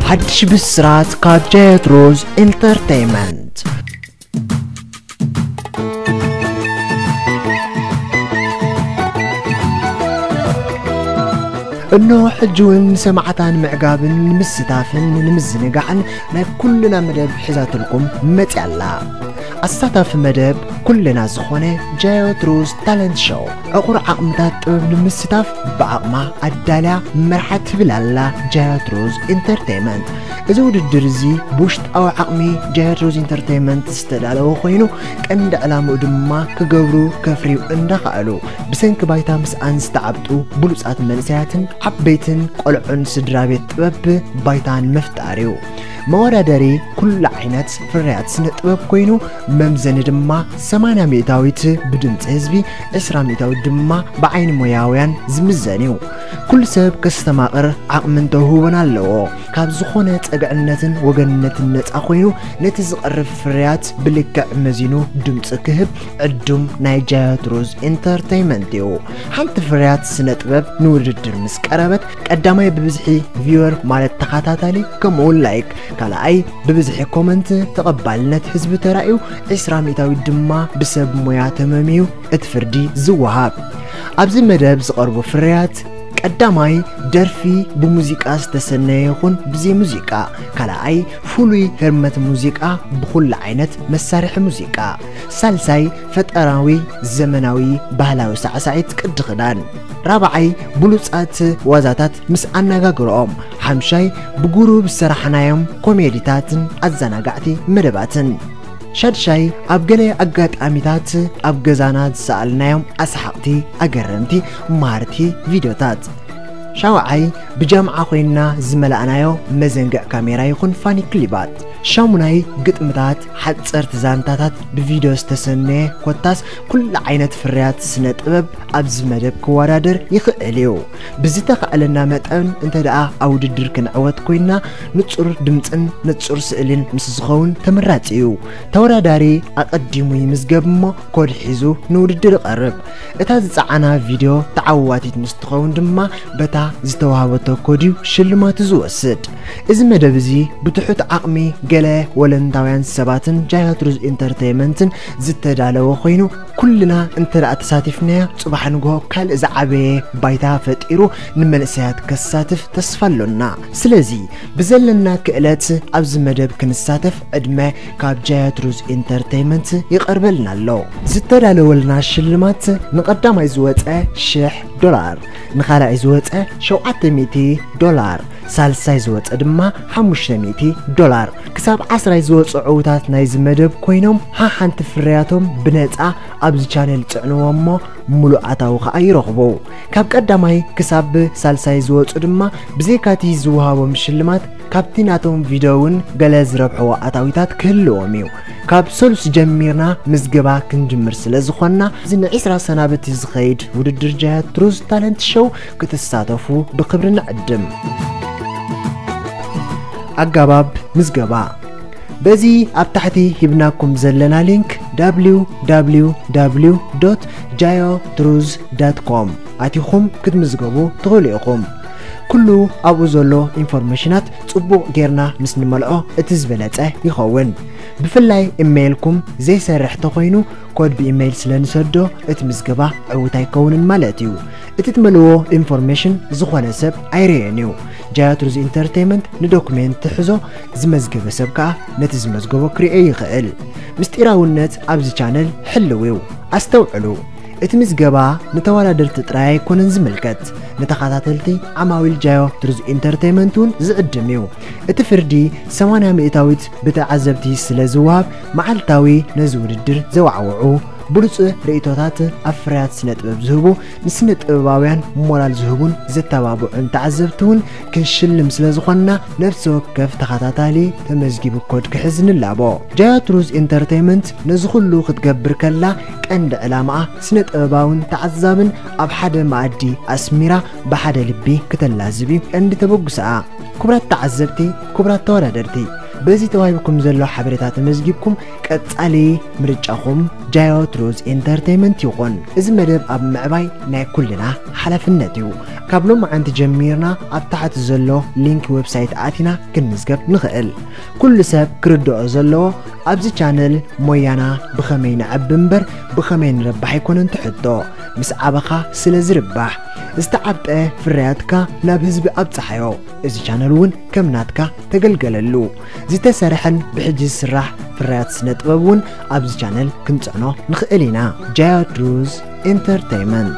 ሓድሽ ብስራት ካብ ጃየት ሮዝ ኢንተርቴይመንት። እነሆ ሕጂ እውን ንሰማዕታ ንምዕጋብን ንምስታፍን ንምዝንጋዕን ናይ ኩልና መደብ ሒዛትልኩም መፅያ ኣላ። ኣሳታፊ መደብ ኩልና ዝኾነ ጃዮ ትሩዝ ታለንት ሾው ዕቑር ዓቕምታት ጥበብ ንምስታፍ ብዓቕማ ኣዳልያ መርሓ ትብል ኣላ። ጃዮ ትሩዝ ኢንተርቴይመንት። እዚ ውድድር እዚ ብውሽጣዊ ዓቕሚ ጃዮ ትሩዝ ኢንተርቴይመንት ዝተዳለወ ኮይኑ፣ ቀንዲ ዕላምኡ ድማ ክገብሩ ከፍርዩ እንዳኸኣሉ ብሰንኪ ባይታ ምስኣን ዝተዓብጡ ብሉጻት መንእሰያትን ዓበይትን ቆልዑን ስድራ ቤት ጥበብ ባይታን ምፍጣር እዩ። መወዳደሪ ኩሉ ዓይነት ፍርያት ስነ ጥበብ ኮይኑ፣ መምዘኒ ድማ ሰማንያ ሚእታዊት ብድምፂ ህዝቢ፣ ዕስራ ሚእታዊት ድማ ብዓይኒ ሞያውያን ዝምዘን እዩ። ኩሉ ሰብ ከስተማቕር ዓቕምን ተውህቦን ኣለዎ። ካብ ዝኾነ ጸግዕነትን ወገንነትን ነጻ ኮይኑ፣ ነቲ ዝቐርብ ፍርያት ብልክዕ መዚኑ ድምፂ ክህብ ዕዱም ናይ ጃዮ ትሩዝ ኢንተርቴይመንት እዩ። ሓንቲ ፍርያት ስነ ጥበብ ንውድድር ምስ ቀረበት፣ ቀዳማይ ብብዝሒ ቪወር ማለት ተኸታታሊ፣ ከምኡውን ላይክ፣ ካልኣይ ብብዝሒ ኮመንት ተቐባልነት ህዝቢ ተራእዩ፣ ዕስራ ሚእታዊት ድማ ብሰብ ሞያ ተመምዩ እቲ ፍርዲ ዝወሃብ። ኣብዚ መደብ ዝቐርቡ ፍርያት፣ ቀዳማይ ደርፊ ብሙዚቃ ዝተሰነየ ይኹን ብዘይ ሙዚቃ፣ ካልኣይ ፍሉይ ህርመት ሙዚቃ ብኹሉ ዓይነት መሳርሒ ሙዚቃ፣ ሳልሳይ ፈጠራዊ ዘመናዊ ባህላዊ ሳዕሳዒት ቅዲ ክዳን፣ ራብዓይ ብሉጻት ዋዛታት ምስ ኣነጋግሮኦም፣ ሓምሻይ ብጉሩብ ዝሰራሕናዮም ኮሜዲታትን ኣዘናጋዕቲ መደባትን፣ ሻድሻይ ኣብ ገለ ኣጋጣሚታት ኣብ ገዛና ዝሰኣልናዮም ኣስሓቕቲ፣ ኣገረምቲ፣ መሃርቲ ቪድዮታት፣ ሻውዓይ ብጃምዓ ኮይንና ዝመላእናዮ መዘንግዕ ካሜራ ይኹን ፋኒ ክሊባት፣ ሻሙናይ ግጥምታት፣ ሓጸርቲ ዛንታታት ብቪድዮ ዝተሰነየ ኮታስ ኩሉ ዓይነት ፍርያት ስነ ጥበብ ኣብዚ መደብ ክወዳደር ይኽእል እዩ። ብዝተኻእለና መጠን እንተ ደኣ ኣብ ውድድር ክንዕወት ኮይንና፣ ንጹር ድምጽን ንጹር ስእልን ምስ ዝኸውን ተመራጺ እዩ። ተወዳዳሪ ኣቐዲሙ ይምዝገብ እሞ ኮድ ሒዙ ንውድድር ይቐርብ። እታ ዝጸዓና ቪድዮ ተዓዋቲት ምስ ትኸውን ድማ በታ ዝተዋህበቶ ኮድ እዩ ሽልማቱ ዝወስድ። እዚ መደብ እዚ ብትሑት ዓቕሚ ገለ ወለንታውያን ሰባትን ጃያትሩዝ ኢንተርቴይመንትን ዝተዳለወ ኮይኑ፣ ኩልና እንተ ደኣ ተሳቲፍናዮ፣ ጽባሕ ንግሆ ካልእ ዝዓበየ ባይታ ፈጢሩ ንመንእሰያት ከሳትፍ ተስፋ ኣሎና። ስለዚ፣ ብዘለና ክእለት ኣብዚ መደብ ክንሳተፍ ዕድመ ካብ ጃያትሩዝ ኢንተርቴይመንት ይቐርበልና ኣሎ። ዝተዳለወልና ሽልማት፣ ንቐዳማይ ዝወጸ ሽሕ ዶላር፣ ንኻልኣይ ዝወጸ ሸውዓተ ሚእቲ ዶላር፣ ሳልሳይ ዝወጸ ድማ ሓሙሽተ ሚእቲ ዶላር። ክሳብ ዓስራይ ዝወጹ ዕዉታት ናይዚ መደብ ኮይኖም፣ ሓሓንቲ ፍርያቶም ብነጻ ኣብዚ ቻነል ጽዕንዎ እሞ፣ ምሉእ ኣታዊ ኸኣ ይረኽቡ። ካብ ቀዳማይ ክሳብ ሳልሳይ ዝወጹ ድማ፣ ብዘይካቲ ዝወሃቦም ሽልማት፣ ካብቲ ናቶም ቪድዮ እውን ገለ ዝረብሕዎ ኣታዊታት ክህልዎም እዩ። ካብ ሰሉስ ጀሚርና ምዝገባ ክንጅምር ስለ ዝኾንና፣ እዚ ንዒስራ ሰናብቲ ዝኸይድ ውድድር ጃያትሩዝ ታለንት ሾው ክትሳተፉ ብኽብሪ ንዕድም። ኣገባብ ምዝገባ። በዚ ኣብ ታሕቲ ሂብናኩም ዘለና ሊንክ፣ ደብሊው ደብሊው ደብሊው ዶት ጃዮ ትሩዝ ዶት ኮም፣ ኣቲኹም ክትምዝገቡ ትኽእሉ ኢኹም። ኩሉ ኣብኡ ዘሎ ኢንፎርሜሽናት ጽቡቕ ጌርና ምስ ንመልኦ እቲ ዝበለጸ ይኸውን። ብፍላይ ኢሜይልኩም ዘይሰርሕ ተኾይኑ፣ ኮድ ብኢሜይል ስለ ንሰዶ፣ እቲ ምዝገባ ዕዉት ኣይከውንን ማለት እዩ። እቲ ትመልእዎ ኢንፎርሜሽን ዝኾነ ሰብ ኣይርእዮን እዩ። ጃያትሩዝ ኢንተርቴይመንት ንዶኩሜንት ትሕዞ፣ ዝመዝገበ ሰብ ከኣ ነቲ ዝመዝገቦ ክርእዮ ይኽእል። ምስጢራውነት ኣብዚ ቻነል ሕልው እዩ። ኣስተውዕሉ፣ እቲ ምዝገባ ንተወዳደርቲ ጥራይ ኣይኮነን ዝምልከት፣ ንተኸታተልቲ ዓማዊል ጃያትሩዝ ኢንተርቴይመንት እውን ዝዕድም እዩ። እቲ ፍርዲ ሰማንያ ሚእታዊት ብተዓዘብቲ ስለ ዝወሃብ፣ መዓልታዊ ነዚ ውድድር ዘዋዕውዑ፣ ብሉጽ ርእይቶታት ኣብ ፍርያት ስነ ጥበብ ዝህቡ፣ ንስነ ጥበባውያን ሞራል ዝህቡን ዘተባብዑን ተዓዘብቲ እውን ክንሽልም ስለ ዝኾንና፣ ነፍሲ ወከፍ ተኸታታሊ ተመዝጊቡ ኮድ ክሕዝ ንላቦ። ጃያትሩዝ ኢንተርቴይመንት ነዚ ኩሉ ክትገብር ከላ፣ ቀንዲ ዕላማኣ ስነ ጥበባውን ተዓዛብን ኣብ ሓደ መኣዲ ኣስሚራ ብሓደ ልቢ ክተላዝብ እዩ ቀንዲ ተበግሶኣ። ክቡራት ተዓዘብቲ፣ ክቡራት ተወዳደርቲ፣ በዚ ተዋሂብኩም ዘሎ ሓበሬታ ተመዝጊብኩም ቀጻሊ ምርጫኹም ጃዮ ትሩዝ ኢንተርቴይመንት ይኹን። እዚ መደብ ኣብ ምዕባይ ናይ ኩልና ሓላፍነት እዩ። ካብ ሎማዓንቲ ጀሚርና ኣብ ታሕቲ ዘሎ ሊንክ ዌብሳይት ኣቲና ክንምዝገብ ንኽእል። ኩሉ ሰብ ክርድኦ ዘለዎ ኣብዚ ቻነል ሞያና ብኸመይ ንዕቢ እምበር ብኸመይ ንረባሕ ኣይኮነን ትሕቶ። ምስ ዓበኻ ስለ ዝርባሕ ዝተዓብጠ ፍርያትካ ናብ ህዝቢ ኣብጽሓዮ። እዚ ቻነል እውን ከም ናትካ ተገልገለሉ። ዝተሰርሐን ብሕጂ ዝስራሕ ፍርያት ስነ ጥበብ እውን ኣብዚ ቻነል ክንጽዕኖ ንኽእል ኢና። ጃዮ ትሩዝ ኢንተርቴይመንት።